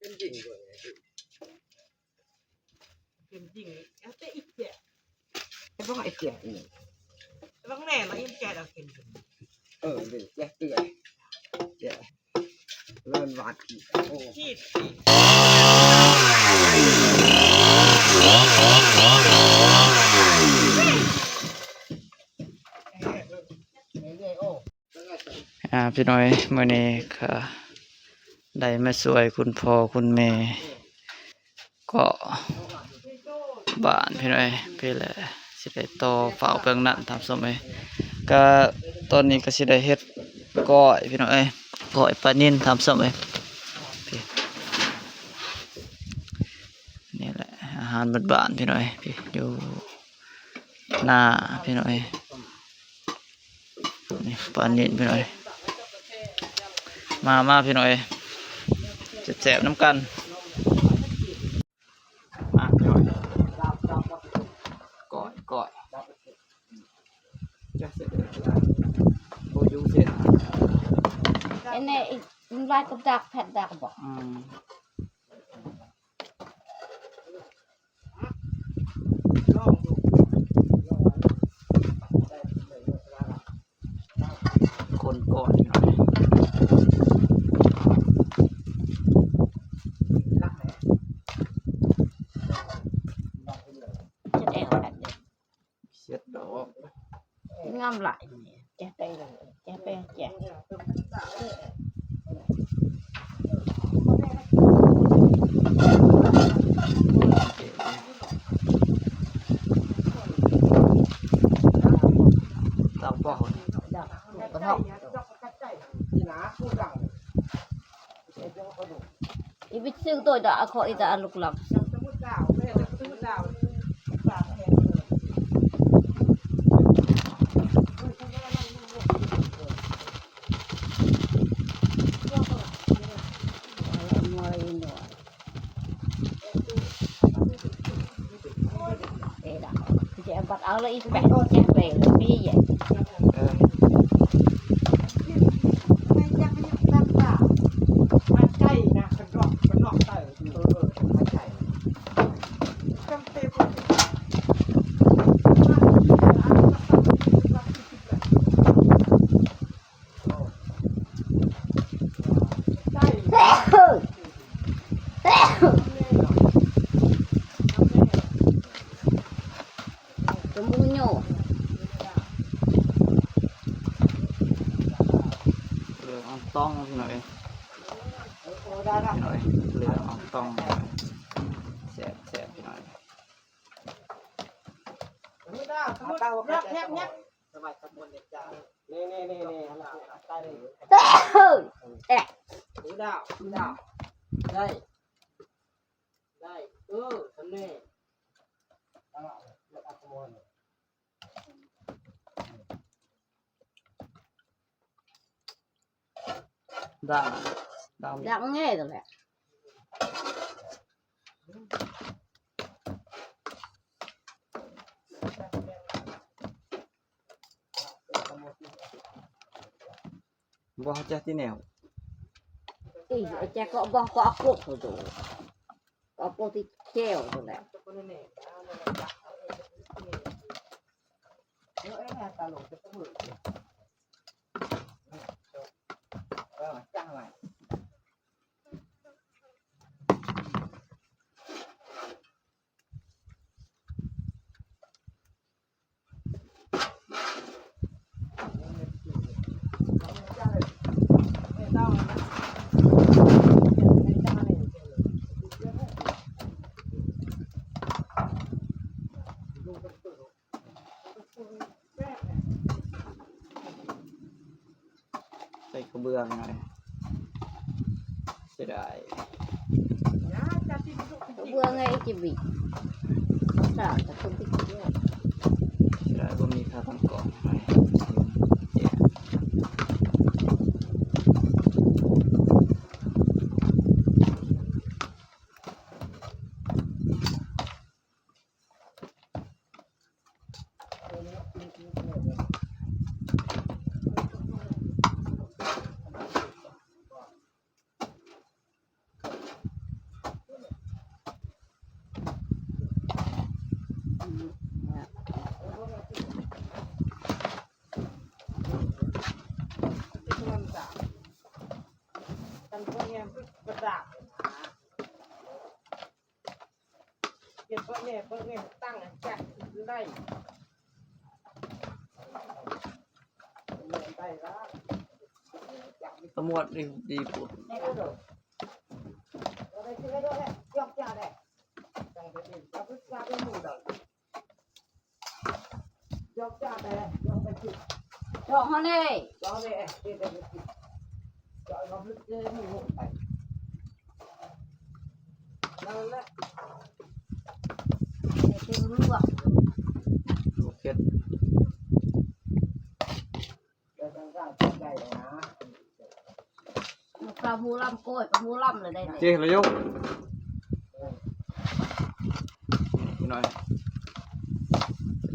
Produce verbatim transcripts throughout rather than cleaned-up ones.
Kem jing, ate ice. Eba nga ice ini. Eba nga nela ice da kem jing. Oh, ini, ya, tuh, ya. Ya. Lawan mati. Oh. Citi. Ini, oh. อ่า พี่น้อย มื้อนี้ก็ได้มาช่วยคุณพ่อคุณแม่ ก็บ้านพี่น้อย พี่แหละ สิได้ต่อเฝ้าเบิ่งนั่น ท่านผู้ชมเอ้ย ก็ตอนนี้ก็สิได้เฮ็ดก้อย พี่น้อยเอ้ย ก้อยปลานิล ท่านผู้ชมเอ้ย พี่ นี่แหละ อาหารบ้านๆ พี่น้อย พี่ อยู่หน้า พี่น้อย นี่ปลานิลพี่น้อย มา มาพี่น้อย แซ่บๆ นำกัน มาพี่น้อย ก้อย ก้อย จะเสร็จแล้ว โบยูเสร็จ อันนี้อีก มันลายกับดัก แผ่นดักบอก อืม คนก่อนหน่อย จะได้เอาแบบนี้ เช็ดดอก งามหลายนี่ แกะไปเลย แกะไป แกะ ดอกบ่ กระเทาะ อีบิดซื้อตัวดาขออีตาลูกหลับ Ê, đã, chị em bắt áo lấy ít bẹt, chị em về là mi vậy. Ờ. Tumuño. เหลืองอ่องต้องพี่น้อย พี่น้อย เหลืองอ่องต้อง แซ่บแซ่บพี่น้อย สบายสบายเลยจ้า นี่นี่นี่นี่ เอ๊ะ ดูดาว ดูดาว ได้ ได้ เออ ทำแน่ ด่าง ด่าง ด่างง่ายตัวแหละ บ่จักที่แนว อี ไอ้แจ๊กก็บ่ก็เอากบตัว ก็เอากบที่แก้วตัวแหละ เออ จ้างไว้ ใส่กระเบื้องหน่อย เสียดาย กระเบื้องไงจิบิ สาวจะคนที่เดียว เสียดายบ่มีค่าตั้งกล้องหน่อย นี่ ประดับนะเก็บเพิ่มเนี่ยเพิ่มเนี่ยตั้งจัดได้ได้ละ ตำรวจดีดีปุ๊บ ได้ก็โดดเราได้ช่วยด้วยแหละยกยาแหละตั้งไปดิเราก็กลายเป็นหมู่เรา ดอกเฮานี่ โอเค ปลาหมูลำโก้ย ปลาหมูลำเลยได้ไหม เจ๊ระยก พี่น้อย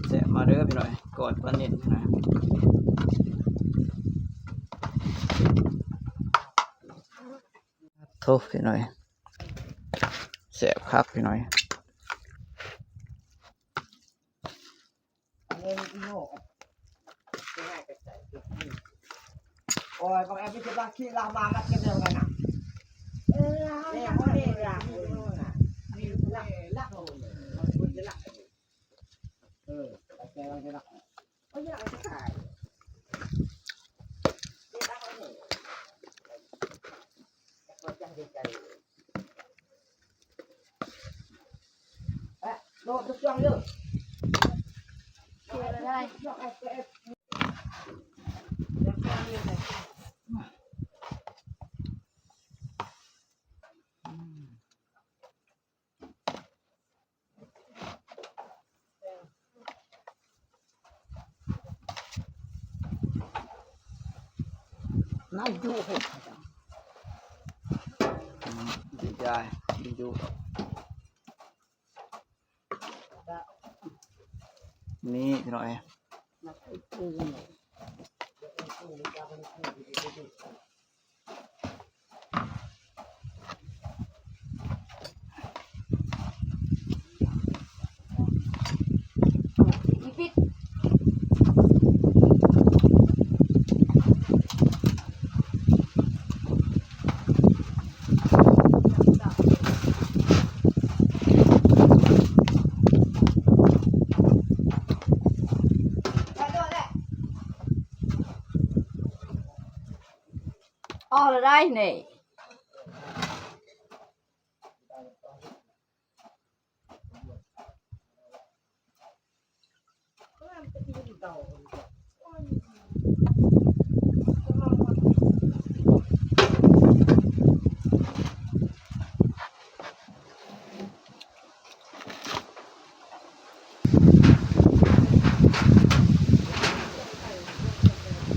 แซ่บมาเด้อพี่น้อย กอดปลาเน็ตนะ โทษพี่น้อย แซ่บคักพี่น้อย โอ้ย บางแอปพลิเคชันขี้ลามามัดกันเร็วเลยนะ เออ เนี่ย พวกนี้ลา นี่ลา ลา เออ ไปแกงกันนะ ก็อยากจะขาย โลดทุกช่วงเด้อ เสียอะไร น่าอยู่หก ดีใจ ดีอยู่ นี่พี่น้อย ออกแล้วได้นี่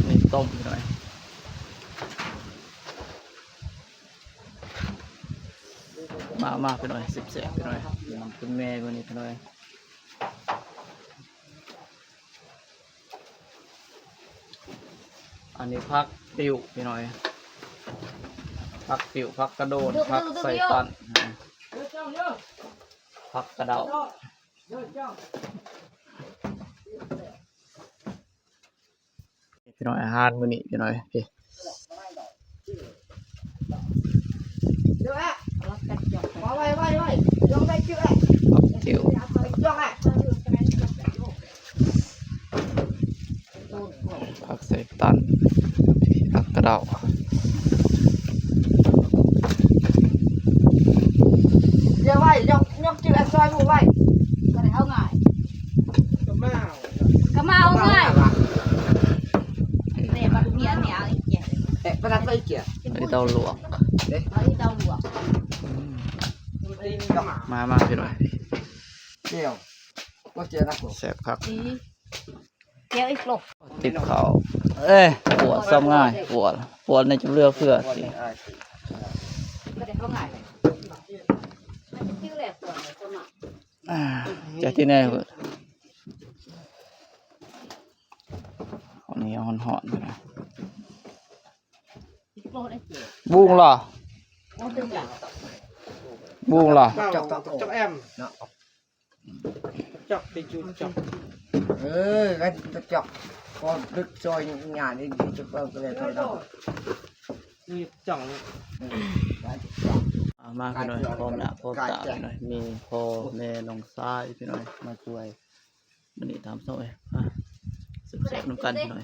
นี่ต้มพี่น้อย มา มาพี่น้อย แซ่บๆ พี่น้อย น้ำคุณแม่วันนี้พี่น้อย อันนี้ผักติ้วพี่น้อย ผักติ้ว ผักกระโดน ผักใส่ตัน ผักกระเดา พี่น้อย อาหารมื้อนี้พี่น้อย พี่ เอาไว้ ไว้ ไว้ ลงไปเจือ จิ๋ว ไปจ้องอ่ะ ผักใส่ตัน ผักกระเดา เดี๋ยวไว้ ยก ยกเจือซอยหมู่ไว้ ก็ได้เอาง่าย ก็มาเอาง่าย เนี่ย มาดูเมียเนี่ย เอาอีกเกียร์ เอ๊ะ ปะนัดไปอีกเกียร์ ไอ้เต้าหลวก เอาอีกเต้าหลวก มา มาพี่น้อย เจียว ก็เจียวนะผม แซ่บคัก อืม เจียวอีกลูก ติดเขา เอ้ย ปวดซ้ำง่าย ปวด ปวดในจุดเลือกเพื่อสิ ก็ได้เข้าง่ายเลย มันจะชื่อแหละปวดเลยคนน่ะ อ่า จากที่ไหนเว้ย อันนี้ห่อนๆ นะ อีกลูกได้เจียว บุ้งล่ะ โอ้ ตึงหลัง บุ้งล่ะ จอก จอก จอกแอม เนาะ จอก ติดอยู่จอก เออ ก็จอก ก็ดึกซอยงานนี่ จะเปิดเลยเท่านั้น นี่จ่อง อ่ามาพี่น้อยพร้อมหน้าพร้อมตาพี่น้อยมีพ่อแม่น้องชายพี่น้อยมาช่วยมื้อนี้ตามซอยอ่ะแซ่บๆนำกันพี่น้อย